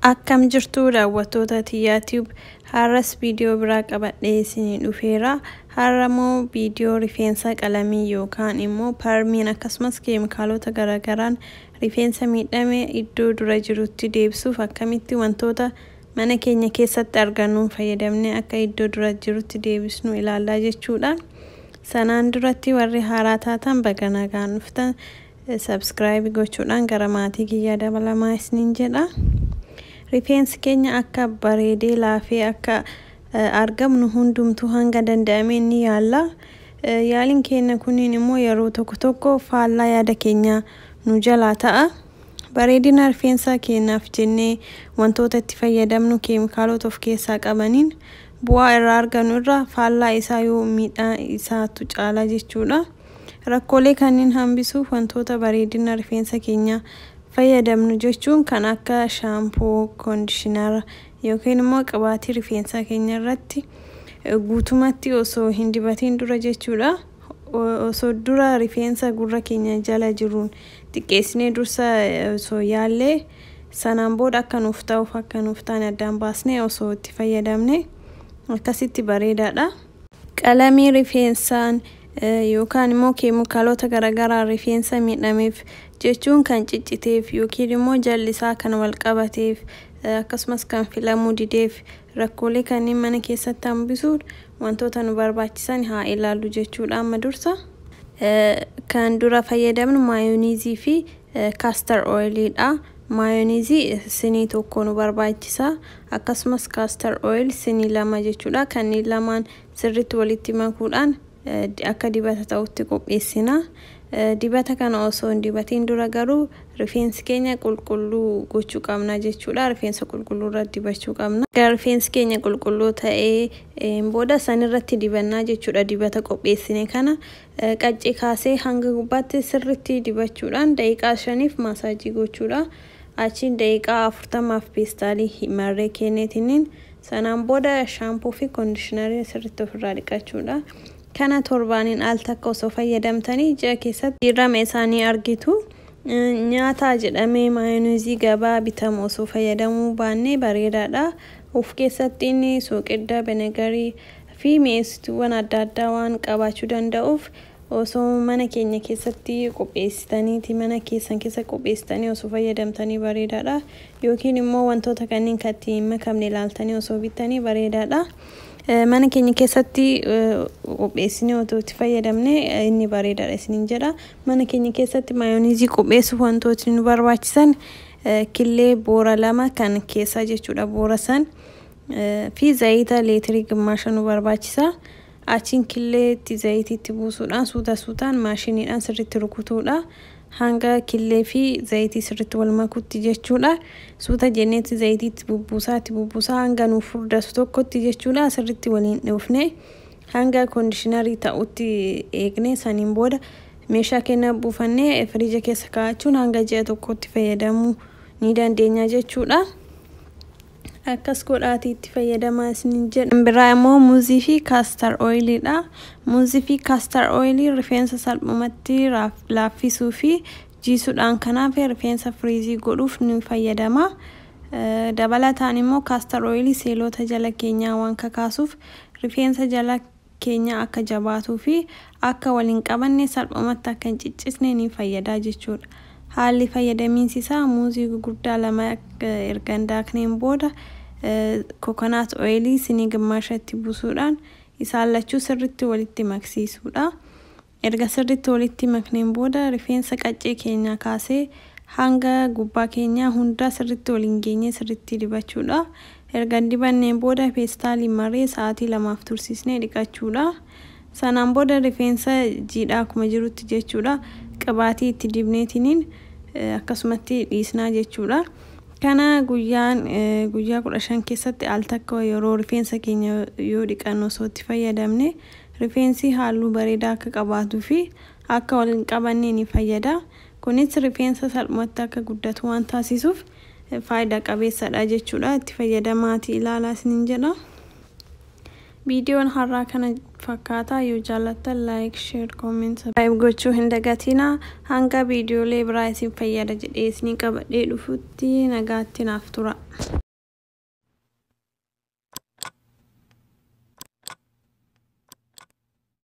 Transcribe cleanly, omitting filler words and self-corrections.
Akkam jirtu daawwattoota Tiyyaa Tube? Har'as viidiyoo biraa qabadhee isinii dhufeera. Har'a immoo viidiyoo rifeensa qalamii yookaan immoo parmiin akkasumas keemikaalota garaagaraan rifeensa miidhame iddoo dura jirutti deebisuuf akkamitti wantoota mana keenya keessatti argannuun fayyadamnee akka iddoo dura jirutti deebisnu ilaallaa jechuudha. Sanaan duratti warri haaraa taatan baga nagaan dhuftan, subscribe gochuudhaan gara maatii kiyyaa dabalamaa isiniin jedha. Rifeensi keenya akka bareedee laafee akka argamnu hundumtuu hanga danda'ame ni yaalla. Yaaliin keenya kunniin immoo yeroo tokko tokko faallaa yaada keenya nu jalaa ta'a. Bareedina rifeensa keenyaaf jennee wantoota itti fayyadamnu keemikaalota of keessaa qabaniin bu'aa irraa argannu irra faallaa isaa yoo miidhaa isaatu caala jechuudha. Rakkoolee kanneen hambisuuf wantoota bareedina rifeensa keenyaa fayyadamnu jechuun kan akka shaampoo, conditioner yookiin immoo qibaatii rifeensa keenya irratti guutumatti osoo hin dibatiin dura jechuudha. Osoo dura rifeensa gurra keenya jala jiruun xiqqeessinee dursa osoo yaallee, sanaan booda akka nuuf ta'uuf akka nuuf taane addaan baasnee osoo itti fayyadamne akkasitti bareedaadha. Qalamii rifeensaan yookaan immoo keemikaalota garaagaraa rifeensa miidhameef jechuun kan cicciteef yookiin immoo jalli isaa kan wal qabateef, akkasumas kan filamuu dideef, rakkoolee kanneen mana keessatti hambisuun wantoota nu barbaachisan haa ilaallu jechuudha. Amma dursa kan dura fayyadamnu maayoniizii fi castor oiliidha. Maayoniizii sinii 1 nu barbaachisa. Akkasumas castor oil sinii 2 jechuudha. Kanneen lamaan sirriitti walitti makuudhaan akka dibata ta'utti qopheessina. Dibata kana osoo hin dibatiin dura garuu rifeensi keenya qulqulluu gochuu qabna jechuudha. Rifeensa qulqulluu irratti dibachuu qabna. Rifeensi keenya qulqulluu ta'ee booda sanirratti dibannaa jechuudha. Dibata qopheessine kana qaccee kaasee hanga gubbaatti sirriitti dibachuudhaan daqiiqaa 5f massage gochuudha. Achiin daqiiqaa 40f peestaalii marree kenneetiniin sanaan booda shaampoo fi conditioner sirriitti ofirraa dhiqachuudha. Kana torbaaniin al takka osoo fayyadamtanii ji'a keessatti jijjiirama isaanii argitu. Nyaata jedhamee maayoniizii gabaa bitamu osoo fayyadamuu baannee bareedaadha. Of keessatti inni soogidda, vinegar fi mi'eessituuwwan adda addaa waan qabaachuu danda'uuf, osoo mana keenya keessatti qopheessitaniiti, mana keessan keessa qopheessitanii osoo fayyadamtanii bareedaadha. Yookiin immoo wantoota kanneen kan itti hin makamne ilaaltanii osoo bittanii bareedaadha. Mana keenya keessatti qopheessinee otoo itti fayyadamne inni bareedaadha isiniin jedha. Mana keenya keessatti maayoniizii qopheessuuf wantootni nu barbaachisan killee boora 2 kan keessaa jechuudha, boora san fi zayita leetirii gimmaasha nu barbaachisa. Achiin killeetti zayitiitti buusuudhaan suuta suutaan maashiniidhaan sirriitti rukutuudha. Hanga killee fi zayitii sirriitti wal makutti jechuudha. Suuta jenneetti zayitiitti bubbuusaa itti bubbuusaa hanga nuuf furdatu tokkotti jechuudha. Sirriitti waliin dhoofne hanga conditioner ta'utti eegne, saniin booda meeshaa keenya buufannee firiija keessa kaa'achuun hanga ji'a tokkotti fayyadamuu ni dandeenya jechuudha. Akkas godhaatii itti fayyadamaa isiniin jedha. Biraa immoo muuzii fi castor oiliidha. Muuzii fi castor oil rifeensa salphumatti laaffisuu fi jiisuudhaan kanaaf rifeensa frizz godhuuf ni fayyadama. Dabalataan immoo castor oil seelota jala keenyaa waan kakaasuuf rifeensa jala keenya akka jabaatuu fi akka waliin qabanne, salphumatti akka hin ciccisne ni fayyada jechuudha. Haalli fayyadamiinsi isaa muuzii gurguddaa 2 erga hin daakneen booda coconut oil sinii gimmaashatti buusuudhaan isaan lachuu sirriitti walitti maksiisuudha. Erga sirriitti walitti makneen booda rifeensa qaccee keenyaa kaasee hanga gubbaa keenyaa hunda sirriitti waliin geenyee sirriitti dibachuudha. Erga dibanneen booda peestaalii maree sa'aatii 2f tursiisnee dhiqachuudha. Sanaan booda rifeensa jiidhaa akkuma jirutti jechuudha. Qibaatii itti dibneetiniin akkasumatti dhiisnaa jechuudha. Kana guyyaan guyyaa 15 keessatti al takka yeroo rifeensa keenya yoo dhiqannu osoo itti fayyadamne rifeensi halluu bareedaa akka qabaatuu fi akka wal hin qabanne ni fayyada. Kunis rifeensa salphumatti akka guddatu waan taasisuuf faayidaa qabeessadha jechuudha. Itti fayyadamaatii ilaalaa isiniin jedha. Viidiyoon har'aa kana fakkaata. Yoo jaallattan like, share, comment, subscribe gochuu hin dagatinaa. Hanga viidiyoolee biraa isin fayyada jedhee isinii qabadhee dhufutti nagaatti naaf tura.